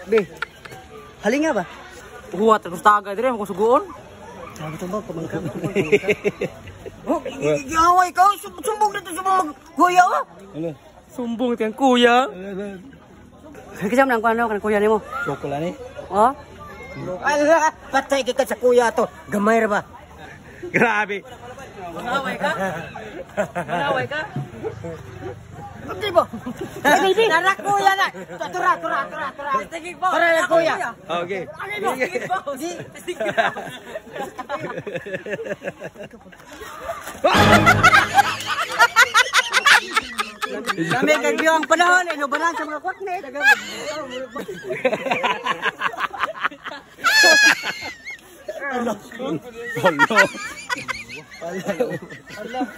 Be. Halinga ba? Huwat terus taga dire mo suguon. Sabi to ba pamangka. Oh, giaway ka, sumbong dito sa mga kuya ba? Ano? Sumbong tiyang kuya. Kasama nang kuano kan kuya nimo. Chocolate ni. Oh. Ala, patay ka sa kuya to. Gamay ra ba? Grabe. Manaway ka? Manaway ka? Hindi ba? Baby, nara kuya na. Tura, tura, tura, tura. Tura na kuya. Okay. Di. Kami kagyo ang panahon, inubalan sa mga kwakne. Hello.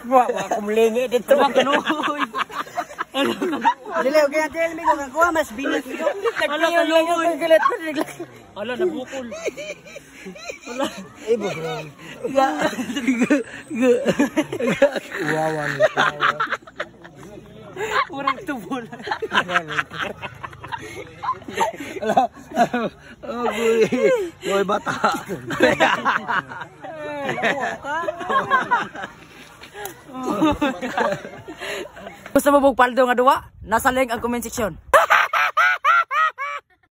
Wa wa kumlingi dito. Dili okay ate mi ko kuha mas binit ko. Ala kaluoy. Ala nabukol. Eh bro. Wawa ni. Urang tubol. Ala. Oh, boy. Boy bata. Gusto mo bug paldo nga duwa? Nasa link ang comment section.